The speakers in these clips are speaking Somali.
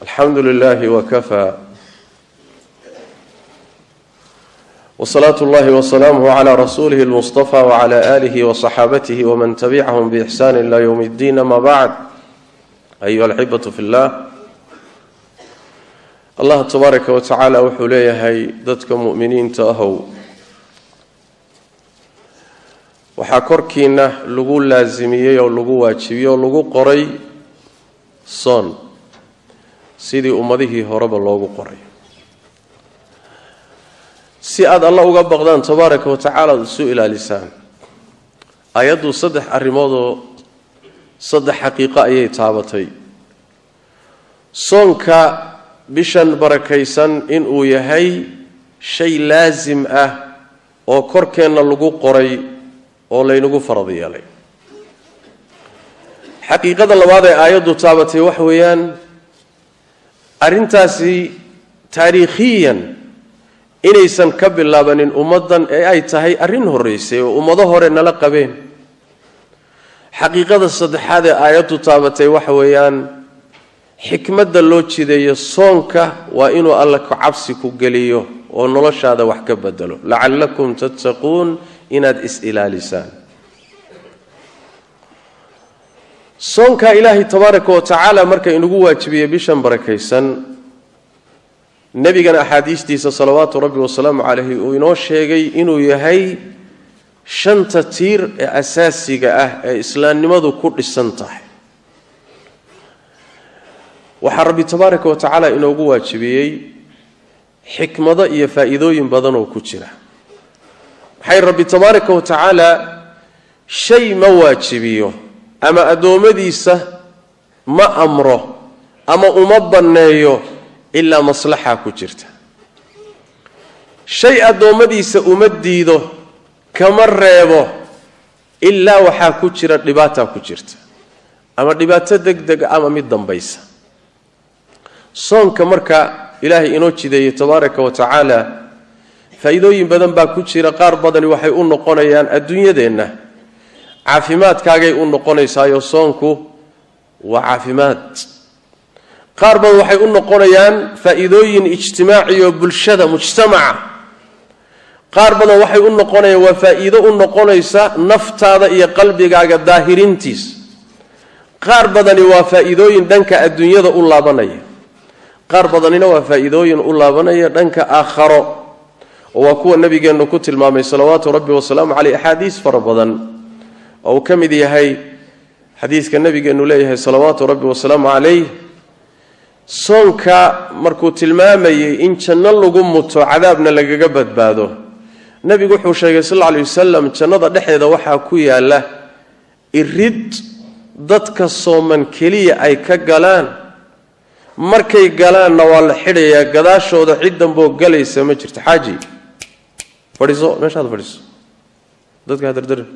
الحمد لله وكفى وصلاة الله وسلامه على رسوله المصطفى وعلى آله وصحابته ومن تبعهم بإحسان إلى يوم الدين ما بعد أيها الأحبة في الله الله تبارك وتعالى وحليه dadka mu'miniinta ahow waxa korkiina lagu laazimiyay oo lagu waajibiyay oo lagu qoray soon sidii ummadihii horeba loogu qoray si aad alla uga baqdaan tabaaraka wa tacaala isu ilaalisaan ayadu saddex arrimood oo saddex xaqiiqo ayay taabatay soonka bishan barakaysan inuu yahay shay laazim ah oo korkeenna lagu qoray oo laynagu farad yeelay xaqiiqada labaad ee aayaddu taabatay wax weeyaan arrintaasi taariikhiyan inaysan ka bilaabanin ummadan ee ay tahay arrin horeysay oo ummado hore nala qabeen xaqiiqada saddexaad ee aayaddu taabatay wax weeyaan xikmadda loo jideeyo soonka waa inuu alla ku cabsi ku geliyo oo noloshaada wax ka bedelo la'allakum tattaquun inaad is ilaalisaan soonka ilaahay tabaaraka wa tacaala marka inagu waajibiyey bishan barakaysan nabigana axaadiistiisa salawaatu rabbi wasalaamu calayhi uu inoo sheegay inuu yahay shanta tiir ee asaasiga ah ee islaamnimadu ku dhisan tahay waxaa rabbi tabaaraka wa tacaala inoogu waajibiyey xikmado iyo faa'iidooyin badan oo ku jira waxay rabbi tabaaraka wa tacaala shay ma waajibiyo ama adoomadiisa ma amro ama uma banneeyo ilaa maslaxa ku jirta shay adoomadiisa uma diido kama reebo ilaa waxaa ku jira dhibaata ku jirta ama dhibaato degdeg ama mid dambaysa soonka marka ilaahay inoo jideeyay tabaaraka wa tacaala faa'iidooyin badan baa ku jira qaar badani waxay u noqonayaan adduunyadeenna caafimaadkaagay u noqonaysaayo soonku waa caafimaad qaar badan waxay u noqonayaan faa'iidooyin ijtimaaci oo bulshada mujtamaca qaar badan waxay u noqonayaan waa faa'iido u noqonaysa naftaada iyo qalbigaaga daahirintiisa qaar badani waa faa'iidooyin dhanka adduunyada u laabanaya qaar badanina waa faa'iidooyin u laabanaya dhanka aakharo oo waa kuwa nabigeennu ku tilmaamay salawaatu rabbi wasalaamu caleyh axaadiis fara badan oo uu ka mid yahay xadiiska nabigeennu leeyahay salawaatu rabbi wasalaamu caleyh soonka markuu tilmaamayay in janno lagu muto cadaabna lagaga badbaado nabigu wuxuu sheegay sal alla alay wasalam jannada dhexdeeda waxaa ku yaala irid dadka sooman keliya ay ka galaan markay galaanna waa la xidhayaa gadaashooda cid damboo galaysa ma jirto xaaji fadhiiso meeshaad fadhiiso dadka ha dardarin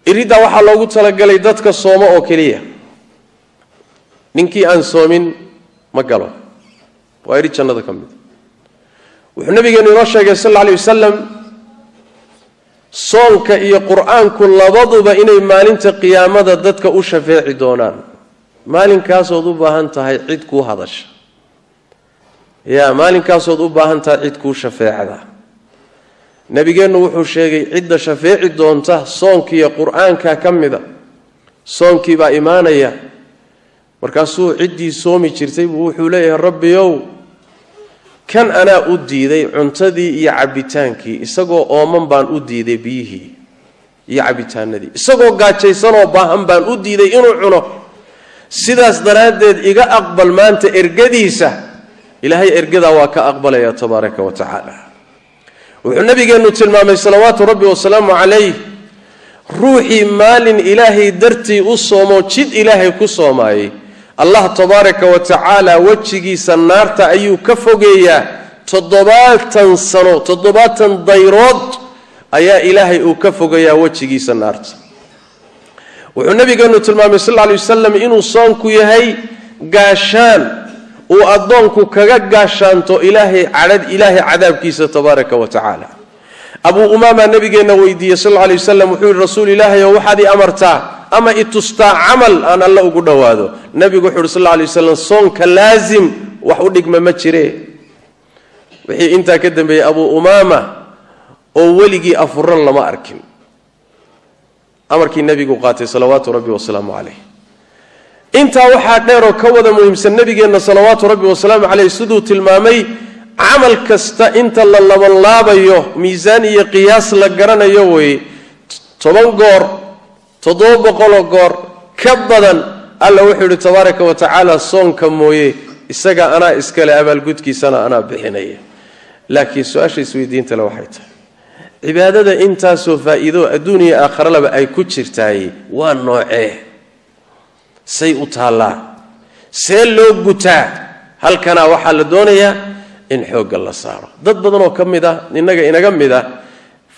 iridda waxaa loogu talagalay dadka sooma oo keliya ninkii aan soomin ma galo waa irid jannada ka mid wuxuu nabigeenu inoo sheegay sal alla alay wasalam soonka iyo qur-aanku labaduba inay maalinta qiyaamada dadka u shafeeci doonaan maalinkaasood u baahan tahay cid kuu hadasha yaa maalinkaasood u baahan tahay cid kuu shafeecda nabigeennu wuxuu sheegay cidda shafeeci doonta soonkiiyo qur-aanka ka mida soonkii baa imaanaya markaasuu ciddii soomi jirtay buu wuxuu leeyahay rabbiyow kan anaa u diiday cuntadii iyo cabitaankii isagoo ooman baan u diiday biyihii iyo cabitaanadii isagoo gaajaysanoo baahan baan u diiday inuu cuno sidaas daraaddeed iga aqbal maanta ergadiisa ilaahay ergadaa waa ka aqbalaya tabaaraka wa tacaala wuxuu nabigeennu tilmaamay salawaatu rabbi wasalaamu calayh ruuxii maalin ilaahay dartii u soomo jid ilaahay ku soomaayey allah tabaaraka wa tacaala wejigiisa naarta ayuu ka fogeeyaa 70 sano 70 dayrood ayaa ilaahay uu ka fogeeyaa wejigiisa naarta wuxuu nabigeenu tilmaamay sal alla alay wasalam inuu soonku yahay gaashaan uu addoonku kaga gaashaanto ilaahay cadhad ilaahay cadaabkiisa tabaaraka wa tacaala. Abuu Umaama nabigeenna weydiiyey sal alla alay wasalam, wuxuu yihi rasuul ilaahay oo waxaad i amartaa ama i tustaa camal aan alle ugu dhowaado. Nabigu wuxuu yidhi sal alla alay wasalam, soonka laazim, wax u dhigma ma jire. Wixii intaa ka dambeeyey Abuu Umaama oo weligii afuran lama arkin. Amarkii nabigu qaatay salawaatu rabbi wasalaamu caleyh. Intaa waxaa dheeroo ka wada muhiimsan, nabigeenna salawaatu rabbi wasalaamu caleyh siduu tilmaamay, camal kasta inta la labanlaabayo, miisaan iyo qiyaas la garanayo weye, 10 goor, 700 goor ka badan. Alla wuxuu yidhi tabaaraka wa tacaala, soonka mooye, isaga anaa iskale, abaalgudkiisana anaa bixinaya. Laakiin su-aasha isweydiinta le waxay tahay, cibaadada intaasoo faa'iido adduun iyo aakharalaba ay ku jirtaay waa noocee? Say u taallaa? See loo gutaa? Halkanaa waxaa la doonayaa in xoogga la saaro. Dad badan oo ka mid ah innaga inaga mid ah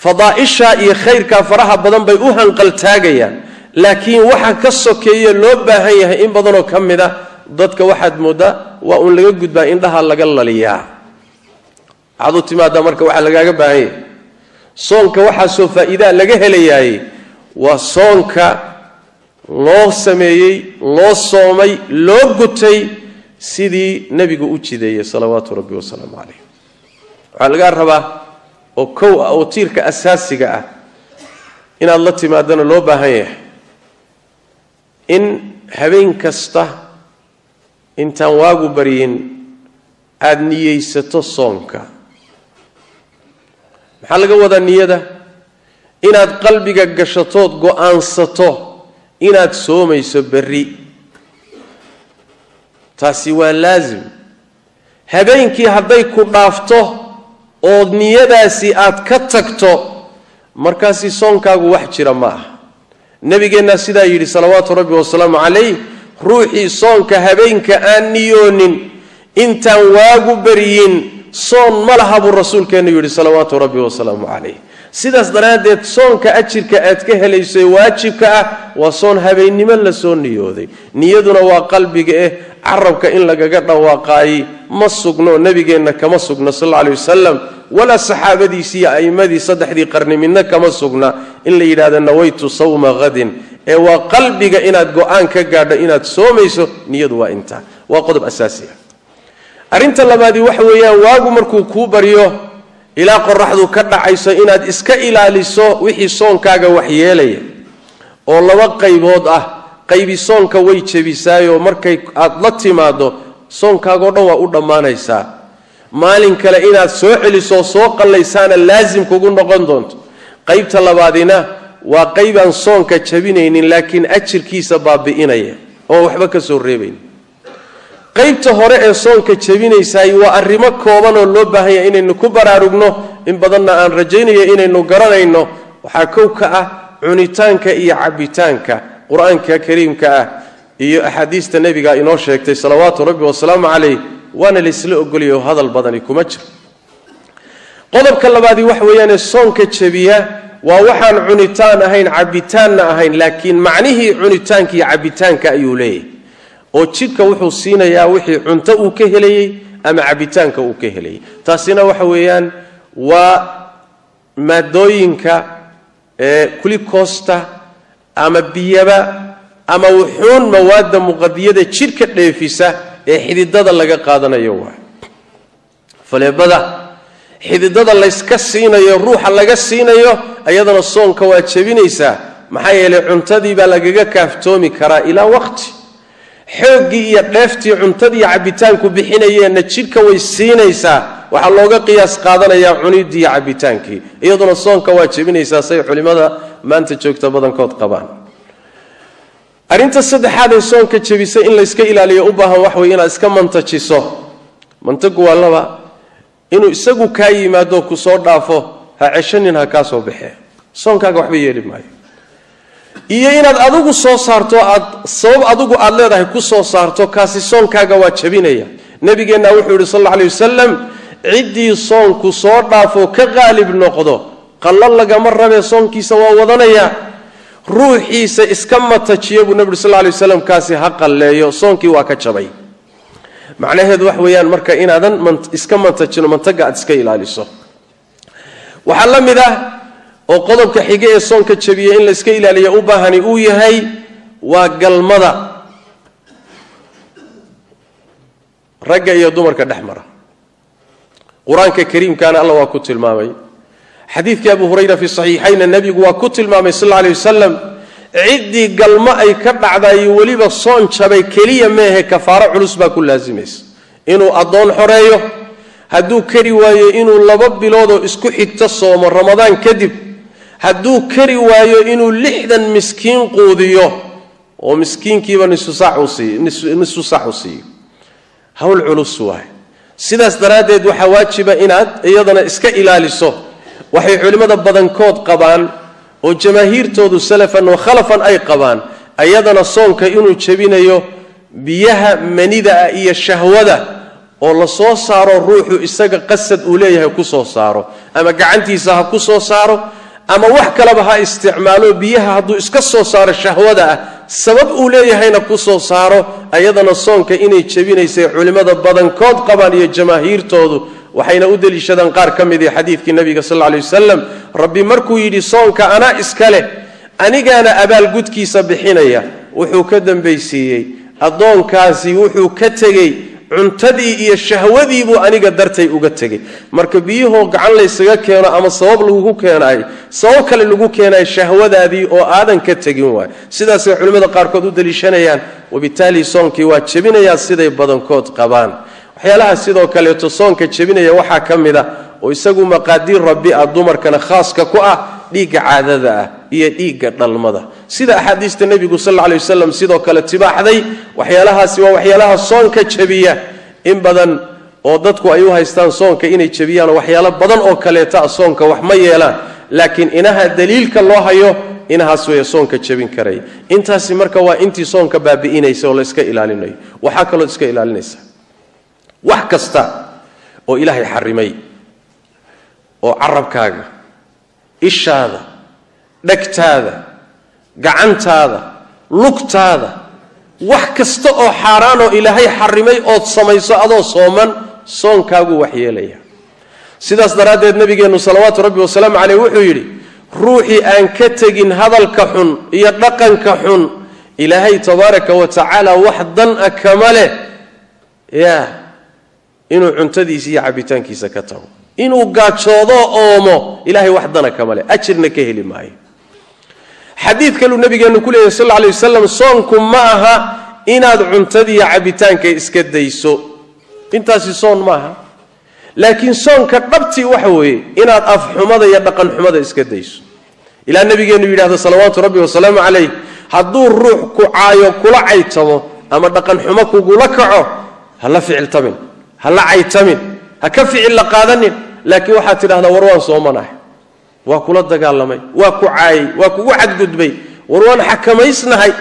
fadaa'isha iyo khayrkaa faraha badan bay u hanqaltaagayaan, laakiin waxa ka sokeeye loo baahan yahay in badanoo ka mid a dadka waxaad mooddaa waa uun laga gudbaa, indhaha laga laliyaa. Waxaad u timaadaa marka waxaa lagaaga baahan yahay soonka, waxaasoo faa'iidaa laga helayaay waa soonka loo sameeyey, loo soomay, loo gutay sidii nebigu u jideeyey salawaatu rabbi wasalaamu caleyh. Waxaa lagaa rabaa oo kow ah oo tiirka asaasiga ah inaad la timaadana loo baahan yahay in habeen kasta intaan waagu baryin aada niyeysato soonka. Maxaa laga wadaa niyada? Inaad qalbiga gashatood go-aansato inaad soomayso berri. Taasi waa laasim. Habeenkii hadday ku dhaafto ood niyadaasi aad ka tagto, markaasi soonkaagu wax jira ma aha. Nabigeennaa sidaa yidhi salawaatu rabbi wasalaamu calayh, ruuxii soonka habeenka aan niyoonin intaan waagu baryin, soon ma laha buu rasuulkeennu yidhi salawaatu rabbi wasalaamu calayh. Sidaas daraaddeed soonka ajirka aad ka helayso ee waajibka ah waa soon habeennimo la soo niyooday. Niyaduna waa qalbiga, eh carabka in lagaga dhawaaqaayey ma sugno, nabigeenna kama sugno sal alla alay wasalam, walaa saxaabadiisii iyo a'immadii saddexdii qarni midna kama sugna in la yidhahdo nawaytu sawma hadin. Ee waa qalbiga inaad go-aan ka gaadho inaad soomayso. Niyadu waa intaa, waa qodob asaasi ah. Arrinta labaadii waxa weeyaan, waagu markuu kuu baryo ilaa qoraxdu ka dhacayso inaad iska ilaaliso wixii soonkaaga waxyeelaya, oo laba qaybood ah. Qaybi soonka way jebisaayoo markay aad la timaado soonkaagoo dhan waa u dhammaanaysaa, maalin kale inaad soo celiso, soo qallaysaana laasim kugu noqon doonto. Qaybta labaadina waa qaybaan soonka jabinaynin, laakiin ajirkiisa baabi'inaya oo waxba ka soo reebayn. Qaybta hore ee soonka jebinaysaay waa arrimo kooban oo loo baahan yahay inaynu ku baraarugno, in badanna aan rajaynayo inaynu garanayno. Waxaa kow ka ah cunitaanka iyo cabbitaanka. Qur-aanka kariimka ah iyo axaadiista nebiga inoo sheegtay salawaatu rabbi wasalaamu calayh, waana laysla ogolyayo, hadal badani kuma jiro. Qodobka labaadii waxa weeyaane soonka jebiya waa waxaan cunitaan ahayn, cabbitaanna ahayn, laakiin macnihii cunitaanka iyo cabbitaanka ayuu leeyahay, oo jidhka wuxuu siinayaa wixii cunto uu ka helayey ama cabbitaanka uu ka helayay. Taasina waxa weeyaan waa maadooyinka ee kulikosta ama biyaba ama wuxuun mawaadda muqadiyada jidhka dheefisa ee xididada laga qaadanayo. Waa faleebada xididada layska siinayo, ruuxa laga siinayo, ayadana soonka waa jebinaysaa. Maxaa yeelay cuntadii baa lagaga kaaftoomi karaa ilaa waqti, xooggii iyo dheeftii cuntadii cabbitaanku bixinayeenna jidhka way siinaysaa. Waxaa looga qiyaas qaadanayaa cuniddii iyo cabbitaankii, iyaduna soonka waa jebinaysaa, say culimmada maanta joogta badankood qabaan. Arrinta saddexaad ee soonka jebisay in layska ilaaliyo u baahan wax wey inaad iska mantajiso. Mantagu waa laba: inuu isagu kaa yimaado, ku soo dhaafo, ha ceshanin, ha kaa soo baxee, soonkaaga waxba yeeli maayo, iyo inaad adigu soo saarto, aad sabab adigu aada leedahay ku soo saarto, kaasi soonkaaga waa jabinaya. Nabigeenna wuxuu yidhi sal alla alay wasalam, ciddii soonku soo dhaafo, ka qaalib noqdo, qallo lagama rabee, soonkiisa waa wadanaya. Ruuxiisa iska matajiya buu nabi uri sal lay waslam, kaasi ha qalleeyo, soonkii waa ka jabay. Macnaheedu wax weeyaan marka inaadan iska mantajino, mantaga aad iska ilaaliso. Waxaa la mid ah oo qodobka xige ee soonka jabiya in la iska ilaaliya u baahani uu yahay waa galmada ragga iyo dumarka dhex mara. Qur-aanka kariimkaana alla waa ku tilmaamay, xadiidkii Abu Hurayra fi saxiixayna nebigu waa ku tilmaamay sal alla alay wasalam, ciddii galmo ay ka dhacday weliba soon jabay keliya meehe kafaaro culus baa ku laasimaysa, inuu addoon xoreeyo, hadduu kari waayo inuu 2 biloodoo isku xigto soomo Ramadaan kadib, hadduu kari waayo inuu 60 miskiin quudiyo oo miskiinkiiba nisfu saac u siiyo. Hawl culus waay. Sidaas daraaddeed waxaa waajiba inaad iyadana iska ilaaliso. Waxay culimmada badankood qabaan oo jamaahiirtoodu salafan wa khalafan ay qabaan ayadana soonka inuu jebinayo biyaha manida ah iyo shahwada oo la soo saaro ruuxu isaga qasad uu leeyahay ku soo saaro, ama gacantiisa ha ku soo saaro ama wax kaleba ha isticmaalo, biyaha hadduu iska soo saaro shahwada ah sabab uu leeyahayna ku soo saaro, ayadana soonka inay jebinaysay culimmada badankood qabaan iyo jamaahiirtoodu. Waxayna u deliishadaan qaar ka mid ah xadiidkii nabiga sal alla alay wasalam, rabbi markuu yidhi soonka anaa iska leh anigaana abaalgudkiisa bixinaya, wuxuu ka dambaysiiyey addoonkaasi wuxuu ka tegey cuntadii iyo shahwadii buu aniga dartay uga tegey. Marka biyuhu gacan laysaga keeno ama sabab lagu keenay, sabab kale lagu keenay shahwadaadii oo aadan ka tegin waay. Sidaasay culimmada qaarkood u deliishanayaan, wabitaali soonkii waa jebinayaa siday badankood qabaan. Waxyaalaha sidoo kaleeto soonka jebinaya waxaa ka mid ah oo isagu maqaadiir rabbi ah dumarkana khaaska ku ah dhiigga caadada ah iyo dhiigga dhalmada, sida axaadiista nebigu sal alla alay wasalam sidoo kale tibaaxday. Waxyaalahaasi waa waxyaalaha soonka jebiya. In badan oo dadku ay u haystaan soonka inay jebiyaan waxyaalo badan oo kaleeta ah soonka wax ma yeelaan, laakiin inaha daliilka loo hayo inahaas way soonka jebin karaya. Intaasi marka waa intii soonka baabi'inaysa oo la iska ilaalinayo. Waxaa kaloo iska ilaalinaysa wax kasta oo Ilaahay xarimay oo carabkaaga, ishaada, dhegtaada, gacantaada, lugtaada, wax kasta oo xaaraan oo Ilaahay xarimay ood samayso adoo sooman, soonkaagu wax yeelaya. Sidaas daraaddeed nabigeenu salawaatu rabbi wasalaamu caleyh wuxuu yidhi ruuxii aan ka tegin hadalka xun iyo dhaqanka xun, Ilaahay tabaaraka wa tacaala wax dan ah kama leh yaa inuu cuntadiisa iyo cabitaankiisa ka tago, inuu gaajoodo oomo, Ilaahay wax dana kama leh, ajirna ka heli maayo. Xadiid kaluu nabigeenu ku leeyahay sal alla alay wasalam, soonku ma aha inaad cuntadiiyo cabitaanka iska dayso, intaasi soon maaha, laakiin soonka dhabtii waxa weeye inaad afxumada iyo dhaqanxumada iska dayso. Ilaa nabigeenu yidhahdo salawaatu rabbi wasalaamu calayh, hadduu ruux ku caayo kula caytamo ama dhaqanxumo kugula kaco, ha la ficiltamin, ha la caytamin, ha ka ficil la qaadanin, laakiin waxaad tidhahdaa war waan soomanahay, waa kula dagaalamay, waa ku caayay, waa kugu xadgudbay, war waan xakamaysnahay,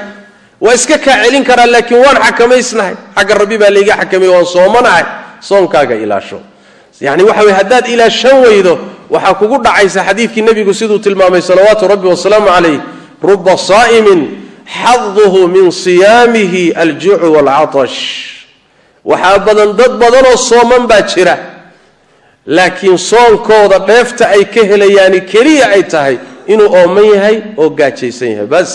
waa iska kaa celin karaa laakiin waan xakamaysnahay, xagga rabbi baa layga xakamay, waan soomanahay. Soonkaaga ilaasho. Yacni waxa weye haddaad ilaashan weydo waxaa kugu dhacaysa xadiidkii nebigu siduu tilmaamay salawaatu rabbi wasalaamu calayh, ruba saa'imin xaduhu min siyaamihi aljuucu waalcatash. Waxaa badan dad badanoo sooman baa jira, laakiin soonkooda dheefta ay ka helayaani keliya ay tahay inuu ooman yahay oo gaajaysan yahay, bas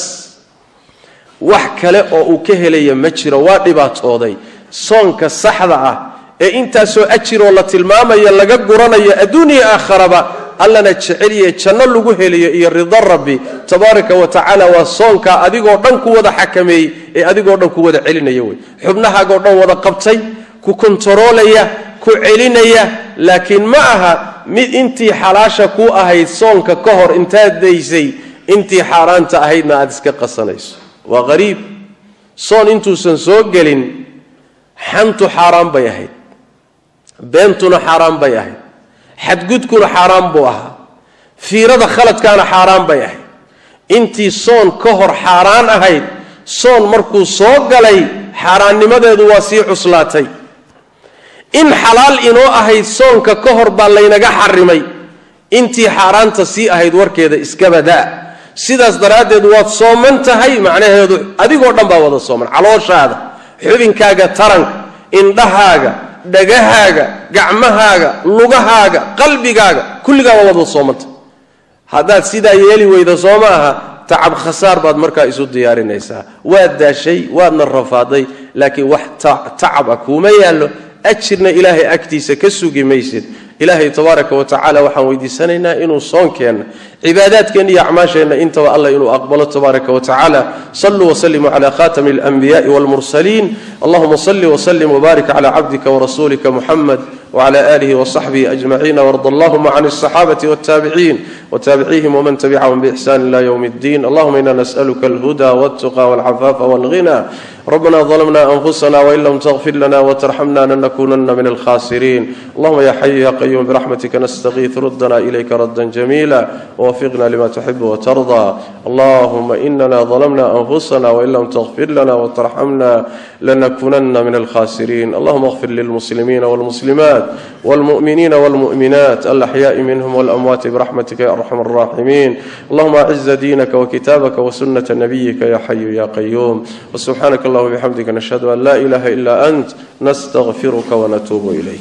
wax kale oo uu ka helaya ma jiro, waa dhibaatooday. Soonka saxda ah ee intaasoo ajiroo la tilmaamayo laga guranayo adduun iyo aakharaba, allana jeceliye janno lagu helayo iyo rida rabbi tabaaraka wa tacaala, waa soonka adigoo dhan ku wada xakameeyey ee adigoo dhan ku wada celinaya wey, xubnahaagoo dhan wada qabtay, ku kontaroolaya, ku celinaya. Laakiin ma aha mid intii xalaasha ku ahayd soonka ka hor intaad daysay, intii xaaraanta ahaydna aad iska qasanayso. Waa qariib. Soon intuusan soo gelin xantu xaaraan bay ahayd, beentuna xaaraan bay ahayd, xadgudkuna xaaraan buu ahaa, fiirada khaladkaana xaaraan bay ahayd. Intii soon ka hor xaaraan ahayd, soon markuu soo galay xaaraannimadeedu waa sii cuslaatay. In xalaal inoo ahayd soonka ka hor baa laynaga xarimay, intii xaaraanta sii ahayd warkeeda iskabadaa. Sidaas daraaddeed waad sooman tahay, macnaheedu adigoo dhan baa wada sooman, calooshaada, xubinkaaga taranka, indhahaaga, Dhagahaaga, gacmahaaga, lugahaaga, qalbigaaga, kulligaa waa wada soomanta. Haddaad sidaa yeeli weyda, soo ma aha, tacab khasaar baad markaa isu diyaarinaysaa. Waad daashay, waadna rafaaday, laakiin wax tacab ah kuuma yaallo, ajirna Ilaahay agtiisa ka sugi maysid. Ilaahay tabaaraka wa tacaala waxaan weydiisanaynaa inuu soonkeenna, cibaadaadkeenna iyo acmaasheenna intaba Allah inuu aqbalo tabaaraka wa tacaala. Saluu wasalimuu cala khatami alanbiya'i walmursaliin. Allahuma salli wasalim wbaarik cala cabdika warasuulika Muxamed wcla alihi wsaxbihi ajmaciin, warda allahuma can alصaxaabati waltaabiciin wtaabicihim wman tabicahum biixsan ila ywm اddin. Allahuma ina nas'aluka alhuda waltuqa walcafaafa walghina. Rabbana ظلمنا أنفسنا وإن لم تغفر لنا وترحمنا لنكونن من الخاسرين. اللهم يا حي يا قيوم برحمتك نستغيث، ردنا إليك ردا جميلا ووفقنا لما تحب وترضى. اللهم إننا ظلمنا أنفسنا وإن لم تغفر لنا وترحمنا لنكونن من الخاسرين. اللهم اغفر للمسلمين والمسلمات والمؤمنين والمؤمنات، الأحياء منهم والأموات، برحمتك يا أرحم الراحمين. اللهم أعز دينك وكتابك وسنة نبيك يا حي يا قيوم. وسبحانك اللهم وبحمدك، نشهد أن لا إله إلا أنت، نستغفرك ونتوب إليك.